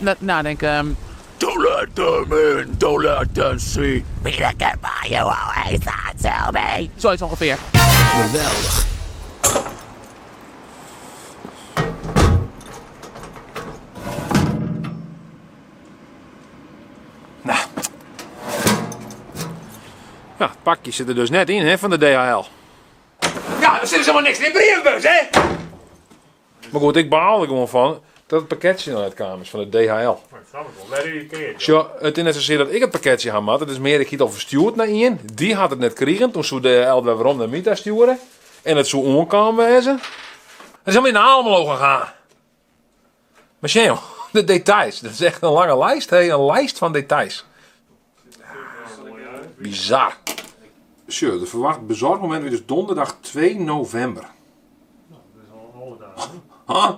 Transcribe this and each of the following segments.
Nadenken. Don't let them in, don't let them see. Peter can buy you always to me. Zoiets ongeveer. Geweldig. Nou. Ja, it pakje sit der dus net yn hè, fan de DHL. Ja, der sit dus helemaal niks yn de brievenbus, hè? Mar goed, ik baal der gewoan fan dat it pakketsje noch net kaam is fan de DHL. Dat snap ik wol. Wêr irritearje je? Sjoch, it is net sasear dat ik it pakketsje ha moat, it is mear ik hie it al ferstjoerd nei ien, dy hat it net krigen, toen soe DHL it wer werom nei my ta stjoere en it soe oankaam wêze. Dat is helemaal yn Almelo gegaan. Mar sjen joh, de details, dat is echt in lange lijst, hé, in lijst fan details. Bizar. Sjoch, de verwacht bezorgmomint wie dus donderdag 2 november. Huh?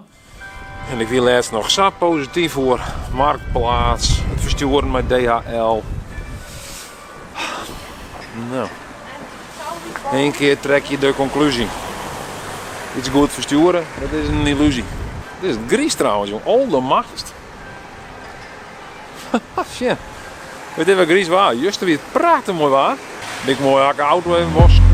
En ik wie lêst noch sa posityf oer Marktplaats, it ferstjoeren mei DHL. No. Eén kear trek je de konklúzje. Iets goed ferstjoere, dat is in ylluzy. Dit is griis trouwens, jong. Aldermachtigst. Sjen. It is wer griis waar. Juster wie it prachtich moai waar. Bin ik moai de auto even wasken.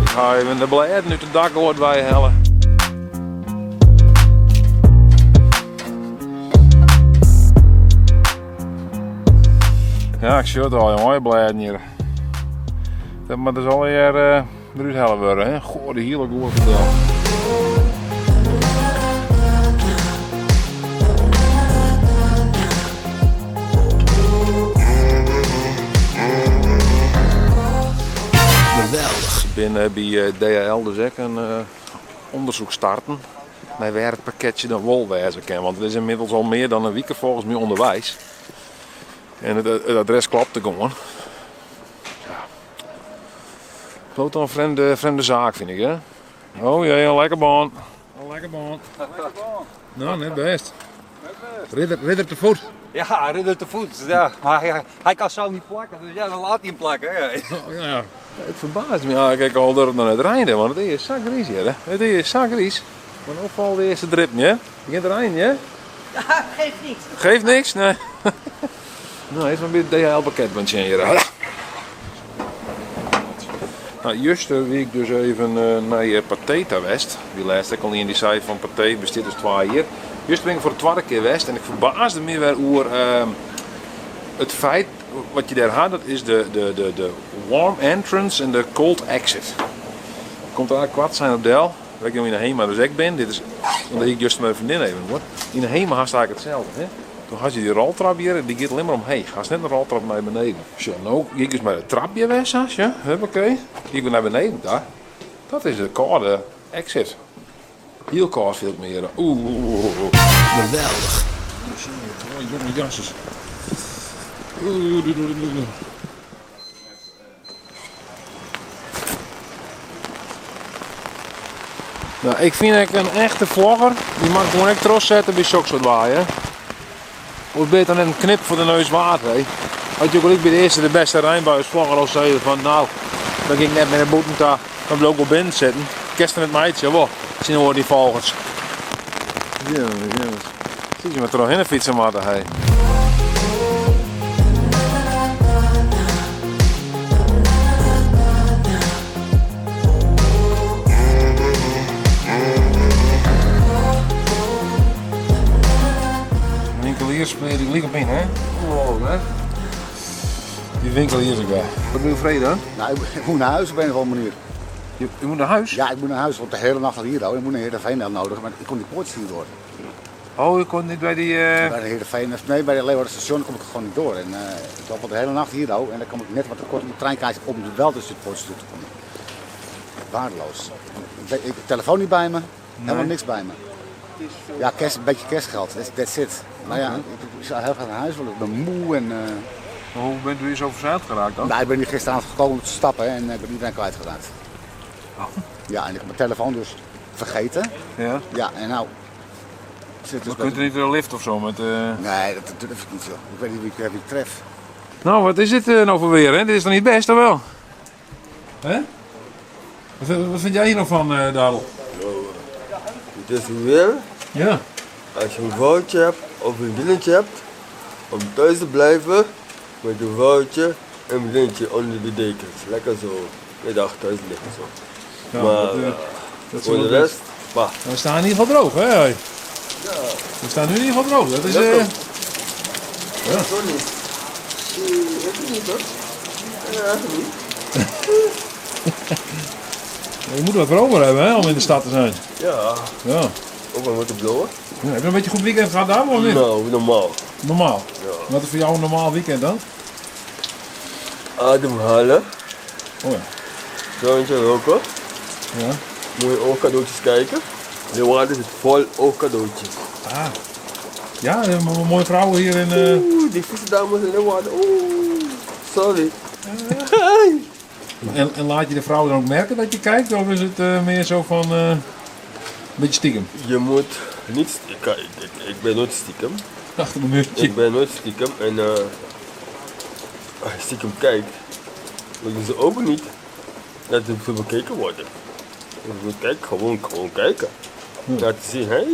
Ik ha even de blêden út it dakgoat weihelle. Ja, ik sjoch it al, moaie blêden hjir. Dat moat dus allegear eh, derút helle wurde. Hè? Goh, de hiele goat del. Geweldig. Ik bin eh, by eh, DHL dus ek in ûndersyk starten nei wêr it pakketsje dan wol wêze kin. Want it is ynmiddels al mear dan in wike folgens my ûnderweis. En it adres klopte gewoan. Ja. Bliuwt dan in frjemde, frjemde saak, fyn ik, hè? Oh jee, in lekke bân. In lekke bân. No, net bêst. Ridder, ridder te voet. Ja, ridder te voet. Ja, maar hij, hij kan zo niet plakken, dus ja, dan laat hij hem plakken. Hè. Oh, ja. It ferbaast my eigentlik ek al dat it noch net reinde, want it is sa griis hjir. Hè? It is sa griis. Mar no falle de earste drippen, hè? Begjint te reinen, hè? Ja, geeft niks. Geeft niks? Nee. No, earst mar by it DHL-pakket tsjin hjir. No, juster wie ik dus even eh, nei eh, Pathé ta west. Wie lêst ek al ien dy sei fan Pathé bestiet dus twa jier. Juster bin ik foar de twadde kear west en ik ferbaasde my wer oer ehm, it feit wat je dêr ha, dat is de, de, de, de warm entrance en de cold exit. Komt der eigentlik koart sein op del. Wêr ik no yn de Hema dus ek bin, dit is, want dêr hie ik juster mei myn freondinne even oer. Yn de Hema hast eigentlik itselde, hè? Toen hast je dy roltrap hjir, dy giet allinne mar omheech. Hast net in roltrap nei beneden. Sjoch, no gean ik dus mei de trap hjir wer sa, sjoch, huppakee. Gean ik wer nei beneden ta. Dat is de kâlde exit. Hiel kâld fiel ik my hjir. Oeh, oeh, oeh, oeh. Geweldig. Oh, jonge jasses. Oeh, doe, doe, doe, doe. No, ik fyn ek in echte vlogger, dy moat gewoan ek trochsette by soksoart waar, hè. Oars bin je dan net in knip foar de neus waard, hè. As je gelyk by de earste de bêste reinbui as vlogger al sizze fan, no, dan gean ik net mear nei bûten ta, dan bliuw ik wol binnen sitten. Kinst der net meitsje, of wol? Tsjinoer dyn folgers. Ja, ja. Sis je mar trochhinne fytse moatte, hè. Winkelier spleet ik gelyk op yn, hè? Oh, hè? Die winkelier is ek wer. Wat doe je freed dan? Nou, ik moet naar huis op een of andere manier. Je, je moet naar huis? Ja, ik moet naar huis, want de hele nacht al hier al. Ik moet naar Heerenveen al nodig, maar ik kom die poortjes niet door. Oh, je komt niet bij die... Uh... Bij de Heerenveen, nee, bij de Leeuwarden station kom ik gewoon niet door. En ik loop al de hele nacht hier al en dan kom ik net wat te kort om de treinkaartje om wel tussen de poortjes toe te komen. Waardeloos. Ik, ik telefoon niet bij me, helemaal niks bij me. Ja, kerst, een beetje kerstgeld, that's it. Maar ja, ik zou heel graag naar huis willen. Ik ben moe en... Hoe bent u hier zo verzeild geraakt dan? Nou, ik ben hier gisteravond gekomen om te stappen en ik ben iedereen kwijtgeraakt. Oh. Ja, en ik heb mijn telefoon dus vergeten. Ja. Ja, en nou... Zit dus maar kunt u niet een lift of zo met... Nee, dat durf ik niet joh. Ik weet niet wie ik, wie ik tref. Nou, wat is dit nou voor weer hè? Dit is toch niet best, of wel? Hè? Wat vind jij hier nou van, Darl? Het is weer, Ja. als je een vrouwtje hebt of een vriendinnetje hebt, om thuis te blijven met een vrouwtje en een vriendinnetje onder de dekens. Lekker zo, middag thuis liggen zo. Ja, maar dat voor is de wel rest, bah. We staan in ieder geval droog, hè? hé? We staan nu in ieder geval droog. Dat is. Dat ook. Ja. Zo niet. Ik niet hoor. Ja, echt niet. Je moet wat voor over hebben, hè, om in de stad te zijn. Ja, Ja. ook wel wat te blowen. Ja, heb je een beetje goed weekend gehad daar, of niet? Nou, normaal. Normaal. Ja. Wat is voor jou een normaal weekend dan? Ademhalen, Oh ja. jointje roken, Ja. mooie oogcadeautjes kijken. Leeuwarden zit vol oogcadeautjes. Ah. Ja, een mooie vrouwen hier in. Oeh, die vieze dames in Leeuwarden. Oeh, sorry. En laat je de vrouwen dan ook merken dat je kijkt? Of is het meer zo van. Een beetje stiekem? Je moet niet. Ik ben nooit stiekem. Achter een muurtje. Ik ben nooit stiekem. En als je stiekem kijkt, weten ze ook niet dat ze bekeken worden. Dus je moet kijken, gewoon kijken. Laten zien, hey.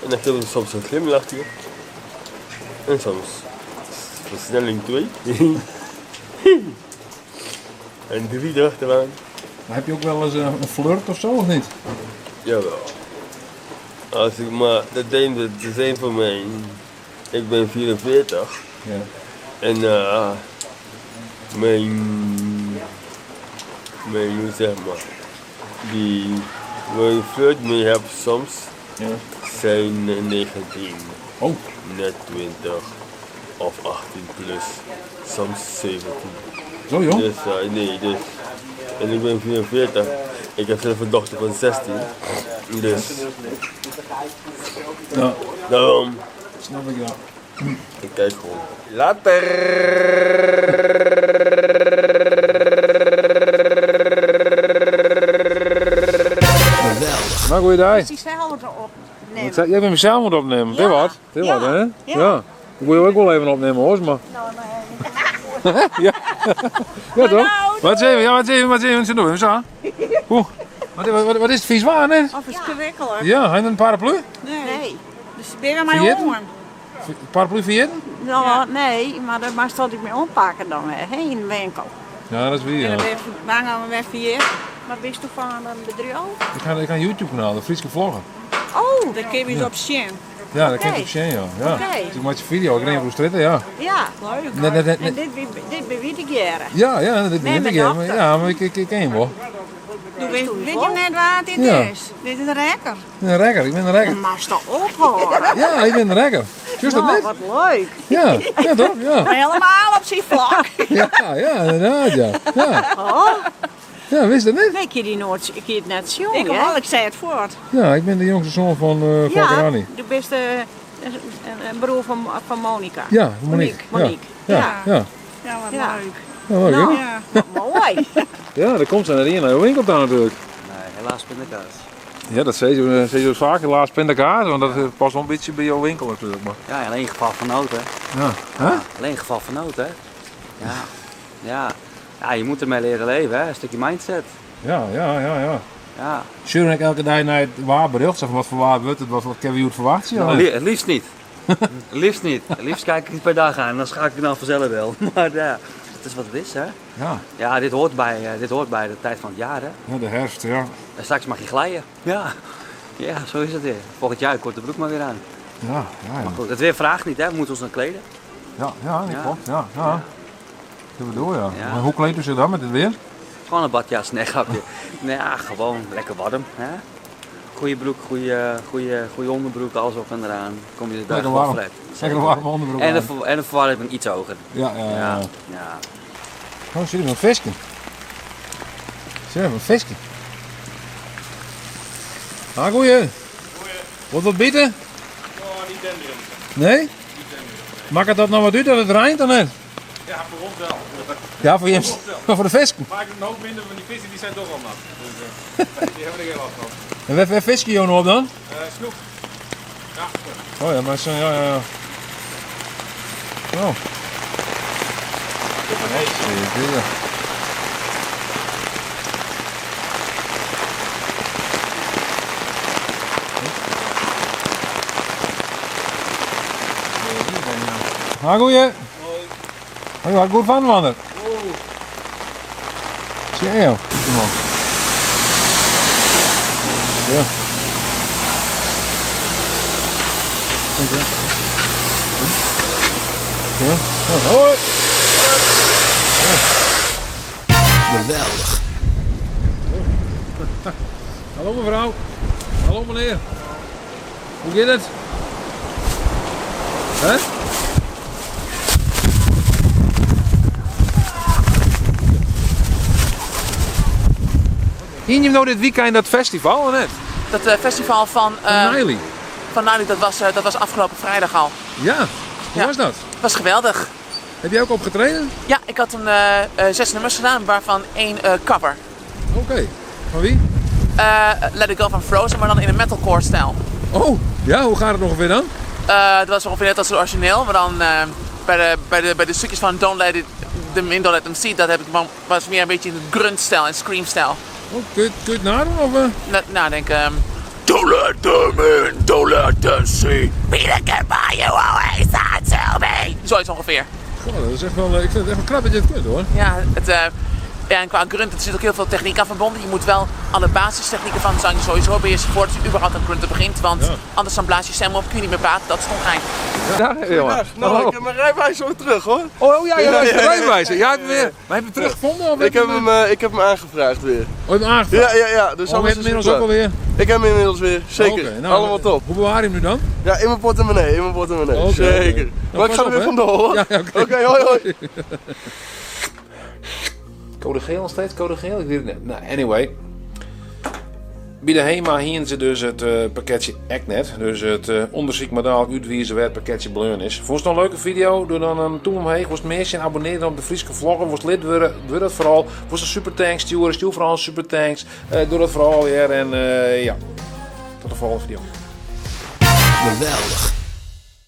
En dan geven ze soms een glimlachje. En soms versnelling 2. En 3 erachteraan. Maar heb je ook wel eens een flirt of zo, of niet? Jawel. Als ik maar, dat denk dat is een van mijn. Ik ben 44 Ja. en mijn, hoe zeg maar, die waar ik flirt mee heb soms, Ja. zijn 19, Oh, net 20 of 18 plus, soms 17. zo joh. Dus nee, dus. En ik ben 44. Ik heb zelf een dochter van 16. Dus Ja, daarom, snap ik ja. ik kijk gewoon. Later! Geweldig. Nou, goeiedag. Die zelf opnemen. Jij bent mezelf moet opnemen. Dit Ja. wat? Dit Ja. wat, hè? Ja. Ik moet je ook wel even opnemen hoor, maar. Nou, nee. Ja. Ja toch? nou, Wat even, ja, wat even, wat even, wat even, zo. Oeh. Wat is het vies waar, hè? Of verschrikkelijk. Ja, hij heeft een paraplu? Nee. Dus ben je maar Vergeten? honger. Paraplu vergeten? Nou, nee, maar daar mag ik mee ompakken dan hè, in de winkel. Ja, dat is wie, En ja. dan ben je bang om weer verkeerd. Maar ben je toch van een bedrijf? Ik ga een YouTube kanaal, de Frieske Vlogger. Oh, daar kun je eens op zien. Ja, dat ken ik Oké. op zien, ja. Ja. Oké. Dus ik maak je video, ik reed voor stritten, ja. Ja, leuk. Net, net, net, En dit ben ik jaren. Ja, ja, dit Nee, ben ik, mijn ja, maar, dochter. ja, maar ik ken hem wel. Du weet, weet je net waar dit Ja. is? Dit is een rekker. Ik ben een rekker, ik ben een rekker. Maar sta op hoor. Ja, ik ben een rekker. Juist dat Nou, net? wat leuk. Ja, ja toch? Ja. Helemaal op zijn vlak. Ja, ja, inderdaad, ja. Ja, Oh. ja wist dat niet? Nee, ik heb die nooit, ik heb het net zien. Ik wel, ik zei het voort. Ja, ik ben de jongste zoon van Ja, Valkerani. du bent een broer van Monica. Ja, Monique. Monique. Ja, ja. ja. Ja, wat leuk. Ja, leuk, hè? Nou, ja, wat mooi. Ja, daar komt ze naar hier naar de winkel dan natuurlijk. Nee, helaas pindakaas. Ja, dat zei ze vaak, helaas pindakaas, want dat past wel een beetje bij jouw winkel natuurlijk. Maar. Ja, alleen geval van nood, hè. Ja. Huh? Alleen geval van nood, hè. Ja. Ja. Ja, je moet ermee leren leven, hè. Een stukje mindset. Ja. Ja. Stuur ik elke dag naar het waarbericht, zeg maar, wat voor waar wordt het, wat kunnen we het verwachten? Ja, Nou, het liefst niet. Het liefst niet. Het liefst kijk ik het per dag aan en dan schakel ik dan vanzelf wel. Maar ja, het is wat het is, hè. Ja. Ja, dit hoort bij de tijd van het jaar, hè. Ja, de herfst, ja. En straks mag je glijden. Ja. Ja, zo is het weer. Volgend jaar kort de broek maar weer aan. Ja, ja, ja. Maar goed, het weer vraagt niet, hè. We moeten ons dan kleden. Ja, ja, dat Ja. klopt. Ja, ja. Dat bedoel ja. Ja. Maar hoe kleedt u zich dan met het weer? Gewoon een badjas, nee, grapje. Nee, ja, gewoon lekker warm, hè. Goeie broek, goeie onderbroek, alles op en eraan. Kom je de dag Lekker wel warm. flat. Lekker warme onderbroek En aan. de verwarming iets hoger. Ja. Ja. Oh, zit er een visje? Zit er een visje? Ah, goeie. Wat wat bieten? Oh, niet denderen. Nee? Maakt het dat nou wat uit dat het rijnt dan net? Ja, voor ons wel. Ja, voor je, ons wel. maar voor de visken. Maakt het een hoop minder, want die vissen die zijn toch al nat. Dus, die hebben er geen last van. En waar vis je nou op dan? Snoek. Ja. Oh ja, maar zo, ja. Oh. Ah, goeie. Hoi. Hoi, goed van, Wander. Zie je, man. Ja. Ja. Hoi. Geweldig. Hallo mevrouw. Hallo meneer. Hoe gaat het? Hè? Hing je nou dit weekend dat festival of net? Dat eh, festival van... Van eh, Nijli. Van Nijli, dat was, eh, dat was afgelopen vrijdag al. Ja, hoe Ja. was dat? Het was geweldig. Heb jij ook opgetreden? Ja, ik had toen eh, eh, zes nummers gedaan, waarvan één eh, cover. Oké. Van wie? Eh, Let It Go van Frozen, maar dan in een metalcore stijl. Oh, ja, hoe gaat het ongeveer dan? Eh, dat was ongeveer net als het origineel, maar dan eh, bij, de, bij, de, bij de stukjes van Don't Let It Them In, Don't Let Them See, dat heb ik, was meer een beetje in de grunt-stijl en scream-stijl. Oh, kun, je, kun je het nadoen? Of, eh? Na, nadenken. Don't let them in, don't let them see. Peter can buy you always on to me. Zoiets ongeveer. Goh, dat is echt wel, eh, ik vind het echt wel knap dat je het kunt hoor. Ja, het, eh, ja, en qua grunt, er zit ook heel veel techniek aan verbonden. Je moet wel alle basistechnieken van zang sowieso beheersen voordat je überhaupt aan grunten begint. Want Ja. anders dan blaas je stem op, kun je niet meer praten, dat is ongein. Ja, jongen. Nou, ik heb mijn rijbewijs zo terug hoor. Oh, oh ja, ja, Ja, ja, ja, ja. rijbewijs. Ja, heb je weer. Maar heb je het teruggevonden? Of Ik heb hem, eh, ik heb hem aangevraagd weer. Oh, je hebt hem aangevraagd? Ja, ja, ja. Dus Oh, je alles hebt is hem inmiddels weer ook klaar. alweer? Ik heb hem inmiddels weer, zeker. Oké, nou, Allemaal top. Hoe bewaar je hem nu dan? Ja, in mijn portemonnee, in mijn portemonnee. Oké, oké. zeker. Nou, maar ik pas ga er op, weer hè? vandoor hoor. Ja, oké. Oké, hoi hoi. Code geel nog steeds? Code geel? Ik weet het niet. Nou, anyway. Bij de HEMA hien ze dus het eh, pakketje Eknet. Dus het eh, onderzoek maar dadelijk uitwijzen waar het pakketje bleun is. Vond je het een leuke video? Doe dan een toem omheen. Was meer en abonneer dan op de Frieske Vlogger. Was lid worden, doe dat vooral. Was een super thanks sturen. Stuur vooral een super thanks. Eh, doe dat vooral weer. En eh, ja, tot de volgende video. Geweldig.